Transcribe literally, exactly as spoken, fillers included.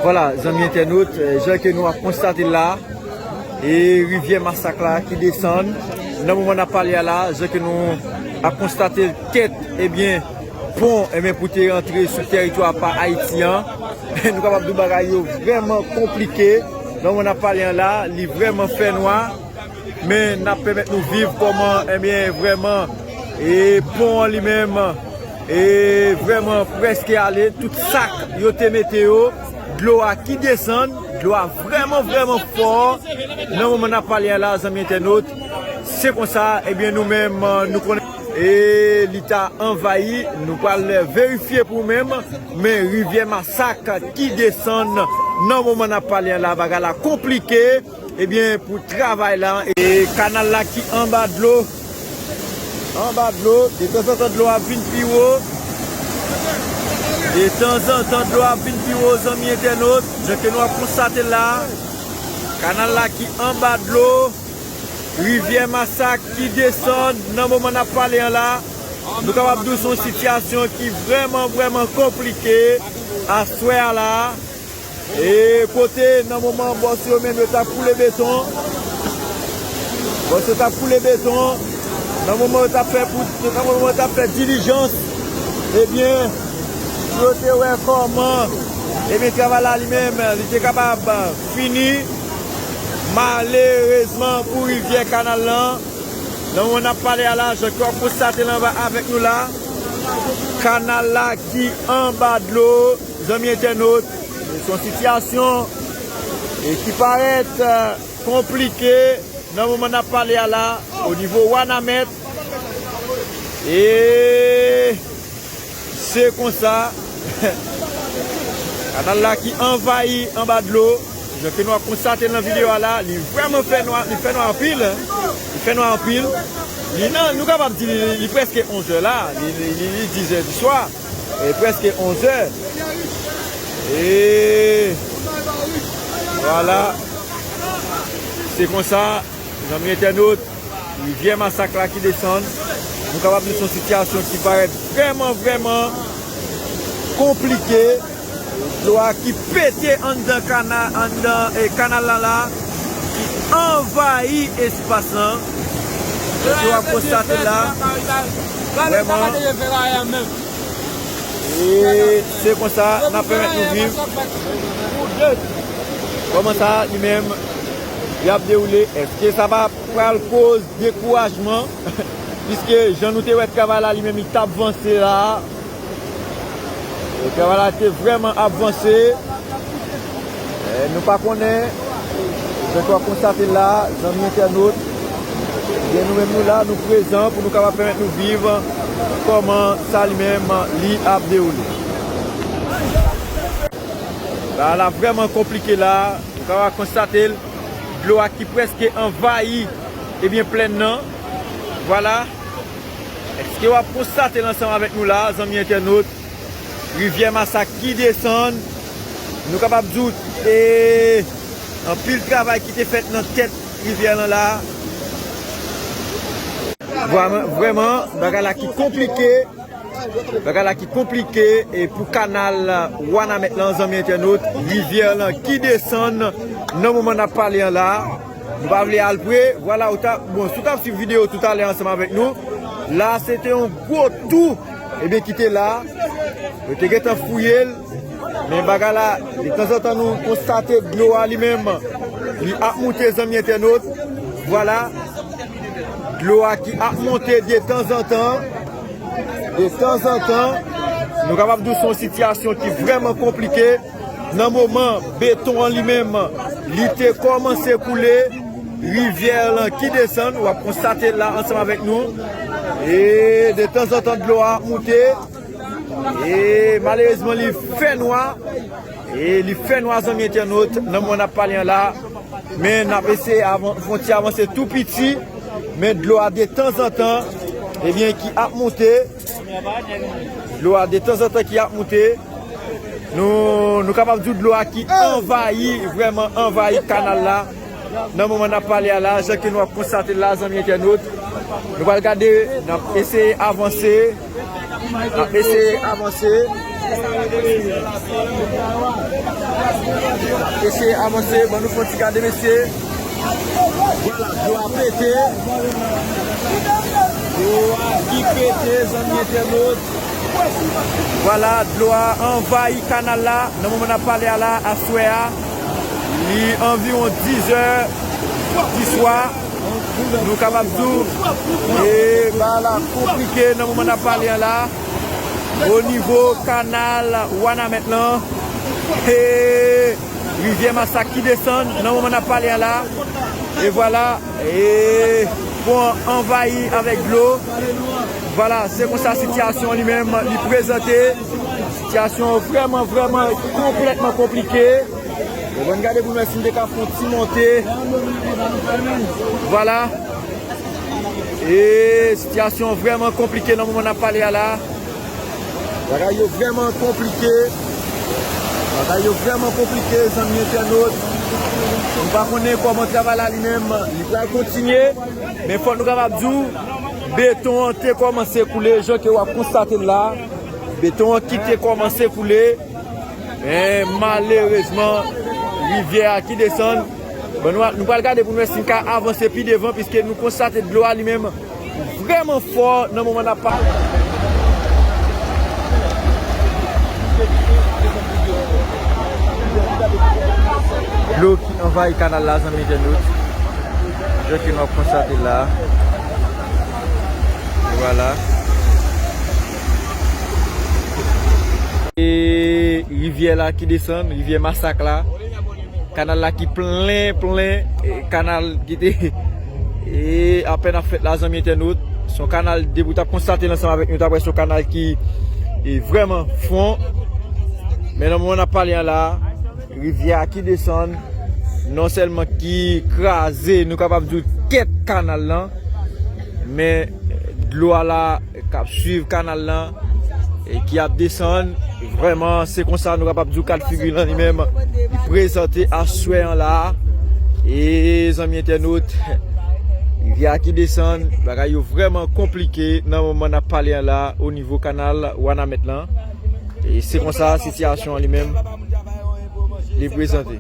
Vwala, zanmi entènot, eh, jan ke nou ap konstate l la, e rivyè Masak la ki desann. Nan moman n ap pale a la, jan ke nou ap konstate l, kèt, ebyen, pon, ebyen, pou te rantre sou tèritwa pa Ayiti an. Nou kapab di w bagay yo vrèman konplike. Nan moman n ap pale a la, li vrèman fè nwa. Men n ap pèmèt nou viv kòman, ebyen, vrèman, e pon an li menm, e vrèman prèske ale. Tout sak yo te mete yo, dlo a ki desann, dlo a vrèman, vrèman fò. Nan moman n ap pale a la, zanmi entènot, se konsa, ebyen, nou menm, nou konnen, e li ta anvayi, nou pral verifye pou menm, men rivyè Masak ki desann nan moman n ap pale a la, bagay la konplike. Ebyen, pou travay la, e kanal la ki anba dlo, anba dlo, detanzantan dlo ap vin pi wo, detanzantan dlo ap vin pi wo, zanmi entènot, jan ke nou ap konstate la, kanal la ki anba dlo, rivyè Masak ki desann nan moman n ap pale an la, nou kapab di w se yon sitiyasyon ki vrèman, vrèman konplike aswè a la. E kote nan moman bòs yo menm yo t ap koule beton. Bòs yo t ap koule beton. Nan moman yo t ap fè pou, nan moman yo t ap fè dilijans, ebyen, pou yo te wè kòman, ebyen, travay la li menm, li te kapab fini. Malerezman pou rivyè kanal lan, nan moman n ap pale a la, jan ke w ap konstate l anba avèk nou la, kanal la ki anba dlo, zanmi entènot, se yon sitiyasyon, e ki parèt, eh, konplike nan moman n ap pale a la, o nivo Wanament. E se konsa, kanal la ki anvayi anba dlo, jan ke nou ap konstate nan videyo a la, li vrèman fè nwa, li fè nwa anpil, li fè nwa anpil. Li nan, nou kapab di li, li prèske onzè la, li, li, li, li dizè di swa. E prèske onzè. E vwala. Se konsa, zanmi entènot, rivyè Masak la ki desann. Nou kapab di se yon sitiyasyon ki parèt vrèman, vrèman konplike. Dlo a ki pete anndan kana-, anndan, eh, kanal la la, ki anvayi espas lan. Jan ke w ap konstate la, vrèman. E se konsa n ap pèmèt nou viv kòman sa li menm li ap dewoule. Èske sa va pral koz dekourajman? Piske jan nou te wè travay la li menm li t ap vanse la. E travay la te vrèman ap vanse. E nou pa konnen, jan ke w ap konstate la, zanmi entènot, ebyen nou menm nou la, nou prezan pou nou kapab pèmèt nou viv kòman sa li menm li ap dewoule. Bagay la vrèman konplike la, nou kapab konstate l, dlo a ki prèske anvayi, ebyen, plèn nan. Vwala. Èske w ap konstate l ansanm avèk nou la, zanmi entènot? Rivyè Masak ki desann. Nou kapab di w, e, anpil travay ki te fèt nan tèt rivyè lan la. Vrèman, vrèman, bagay la ki konplike. Bagay la ki konplike, e pou kanal Wanament lan, zanmi entènot, rivyè lan ki desann nan moman n ap pale an la. Nou pa vle al pre, vwala, ou ta, bon, si w t ap swiv videyo toutalè ansanm avèk nou, la, se te yon gwo tou, ebyen, ki te la. Yo te gentan fouye l, men bagay la, detanzantan, nou konstate dlo a li menm, li ap moute, zanmi entènot. Vwala, dlo a ki ap monte detanzantan. Detanzantan, nou kapab di w se yon sitiyasyon ki vrèman konplike. Nan moman beton an li menm, li te kòmanse koule, rivyè lan ki desann, w ap konstate l la ansanm avèk nou. E detanzantan dlo a ap moute. E malerezman, li fè nwa. E li fè nwa, zanmi entènot, nan moman n ap pale an la. Men n ap eseye avan-, fè yon ti avanse tou piti. Men dlo a detanzantan, ebyen, ki ap monte. Dlo a detanzantan ki ap monte. Nou, nou kapab di w dlo a ki anvayi, vrèman anvayi kanal la. Nan moman n ap pale a la, jan ke nou ap konstate l la, zanmi entènot, nou pral gade, n ap eseye avanse, n ap eseye avanse. Eseye avanse, ban nou fè yon ti gade, mesye. Vwala, dlo a pete. Dlo a ki pete, zanmi entènot. Vwala, dlo a anvayi kanal la. Nan moman n ap pale a la, aswè a, li anviwon dizè diswa. Nou kapab di w, e, bagay la konplike nan moman n ap pale a la. O nivo kanal Wanament lan, e, rivyè Masak ki desann nan moman n ap pale a la. E vwala, e, pon an anvayi avèk dlo. Vwala, se konsa sitiyasyon an li menm li prezante. Sitiyasyon vrèman, vrèman konplètman konplike. E bon, gade pou nou wè si n te ka fè yon ti monte. Vwala. E sitiyasyon vrèman konplike nan moman n ap pale a la. Bagay yo vrèman konplike. Bagay yo vrèman konplike, zanmi entènot. Nou pa konnen kòman travay la li menm li pral kontinye. Men fòk nou kapab di w, beton an te kòmanse koule, jan ke w ap konstate l la. Beton an ki te kòmanse koule. Men malerezman, rivyè a ki desann. Bon, nou, nou pral gade pou nou wè si n ka avanse pi devan, piske nou konstate dlo a li menm vrèman fò nan moman n ap pale. Dlo ki anvayi kanal la, zanmi entènot. Jan ke nou ap konstate la. Vwala. E rivyè la ki desann, rivyè Masak la. Kanal la ki plen, plen, e kanal ki te, e apèn ap fèt la, zanmi entènot. Se yon kanal, depi w t ap konstate l ansanm avèk nou, t ap wè se yon kanal ki, e, vrèman fon. Men nan moman n ap pale an la, rivyè a ki desann, non sèlman ki kraze, nou kapab di w, tèt kanal lan, men dlo a la k ap swiv kanal lan e ki ap desann. Vrèman, se konsa nou kapab di w kad figi lan li menm li prezante aswè an la. E zanmi entènot, rivyè a ki desann, bagay yo vrèman konplike nan moman n ap pale an la o nivo kanal Wanament lan. E se konsa sitiyasyon an li menm li prezante.